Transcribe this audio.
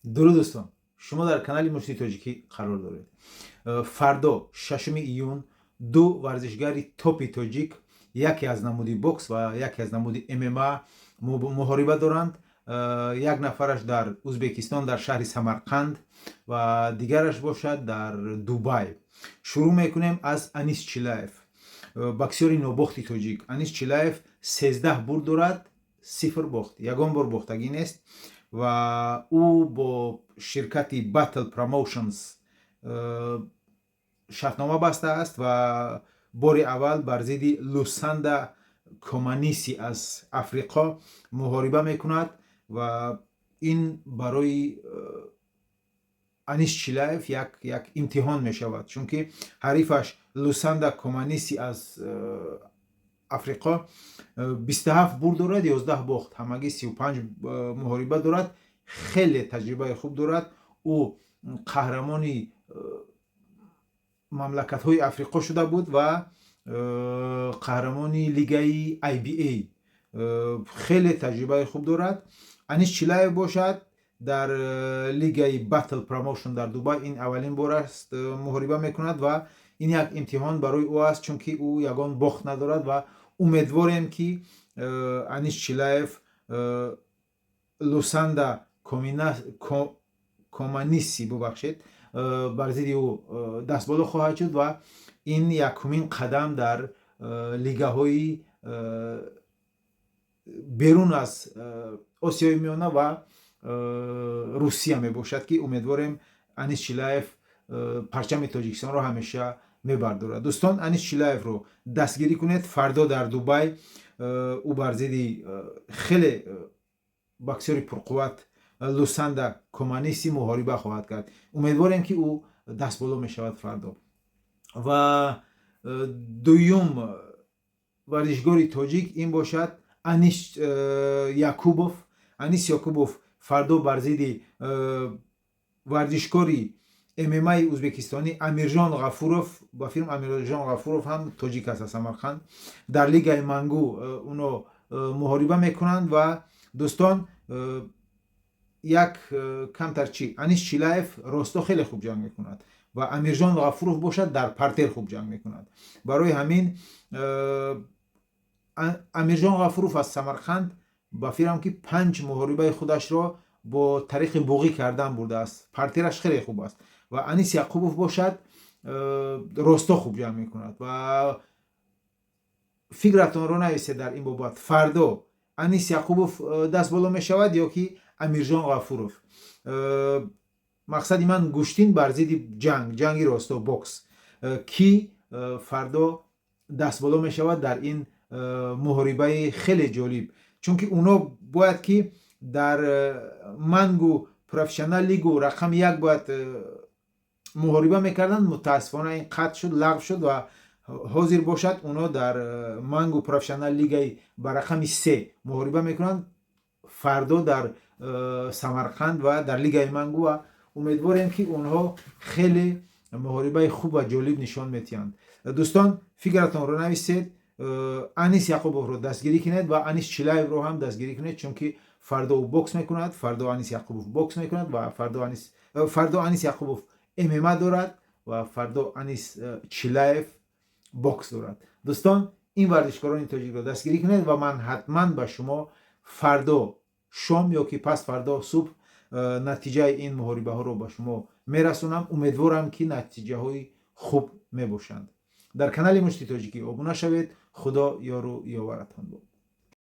Дуруд, дӯстон! Шумо дар канали Мушти Тоҷикӣ қарор доред. Фардо, 6 июн, ду варзишгари топи тоҷик, яке аз намуди бокс ва яке аз намуди ММА, муҳориба доранд. Як нафараш дар Узбекистон, дар шаҳри Самарқанд, ва дигараш бошад дар Дубай. Шурӯъ мекунем аз Анис Чилаев, боксёри нобохти тоҷик. Анис Чилаев 13 бурд дорад, 0 бохт, ягон бор бохтагӣ нест ва ӯ бо ширкати Battle Promotions шартнома бастааст ва бори аввал бар зидди Лусанда Команиси аз Африқо муҳориба мекунад. Ва ин барои Анис Чилаев як имтиҳон мешавад, чунки ҳарифаш Лусанда Команиси аз Африқо 27 бурд дорад, 11 бохт, ҳамагӣ 35 муҳориба дорад, хеле таҷрибаи хуб дорад. Ӯ қаҳрамони мамлакатҳои Африқо шуда буд ва қаҳрамони лигаи IBA, хеле таҷрибаи хуб дорад. Анис Чилаев бошад, дар лигаи Battle Promotion дар Дубай ин аввалин бор аст муҳориба мекунад ва ин як имтиҳон барои ӯ аст, чунки ӯ ягон бохт надорад. Ва умедворем, ки Анис Чилаев Лусанда Команиси, бубахшед, бар зидди ӯ дастболо хоҳад шуд ва ин якумин қадам дар лигаҳои берун аз Осиёи Миёна ва Русия мебошад, ки умедворем, Анис Чилаев парчами Тоҷикистонро ҳамеша мебардорад. Дӯстон, Анис Чилаевро дастгирӣ кунед. Фардо дар Дубай ӯ бар зидди хеле боксёри пурқувват Лусанда Команиси муҳориба хоҳад кард. Умедворем, ки ӯ дастболо мешавад фардо. Ва дуюм варзишгори тоҷик ин бошад Анис Якубов. Анис Якубов фардо бар зидди варзишкори ММАи узбекистонӣ Амиржон Ғафуров, ба фикрам, Амиржон Ғафуров ҳам тоҷик аст, аз Самарқанд, дар лигаи Мангу уно муҳориба мекунанд. Ва дӯстон, як камтар чи, Анис Чилаев росто хеле хуб ҷанг мекунад ва Амиржон Ғафуров бошад, дар партер хуб ҷанг мекунад. Барои ҳамин Амиржон Ғафуров аз Самарқанд, ба фикрам, ки панҷ муҳорибаи худашро бо тариқи буғӣ кардан бурдааст, партераш хеле хуб аст. Ва Анис Яқубов бошад, росто хуб ҷанг мекунад. Ва фикратонро нависед дар ин бобат: фардо Анис Яқубов даст боло мешавад ё ки Амиржон Ғафуров? Мақсади ман гӯштин бар зидди ҷанг, ҷанги росто, бокс, ки фардо дастболо мешавад дар ин муҳорибаи хеле ҷолиб, чунки уно бояд ки дар Мангу Профессионал лигу рақами як бояд муҳориба мекарданд. Мутаассифона, ин қатъ шуд, лағв шуд ва ҳозир бошад, уно дар Мангу Профессионал лигаи ба рақами се муҳориба мекунанд фардо дар Самарқанд ва дар лигаи Мангу. Ва умедворем, ки онҳо хеле муҳорибаи хуб ва ҷолиб нишон медиҳанд. Дӯстон, фикратонро нависед. Анис Яқубовро дастгирӣ кунед ва Анис Чилаевро ҳам дастгирӣ кунед, чунки фардо ӯ бокс мекунад, фардо Анис Яқубов бокс мекунад ва фардо Анис Яқубов ММА дорад ва фардо Анис Чилаев бокс дорад. Дӯстон, ин варзишкорони тоҷикро дастгирӣ кунед ва ман ҳатман ба шумо фардо шом ё ки пас фардо субҳ натиҷаи ин муҳорибаҳоро ба шумо мерасонам. Умедворам, ки натиҷаҳои хуб мебошанд. Дар канали Мушти Тоҷикӣ обуна шавед. Худо ёру ёваратон бод.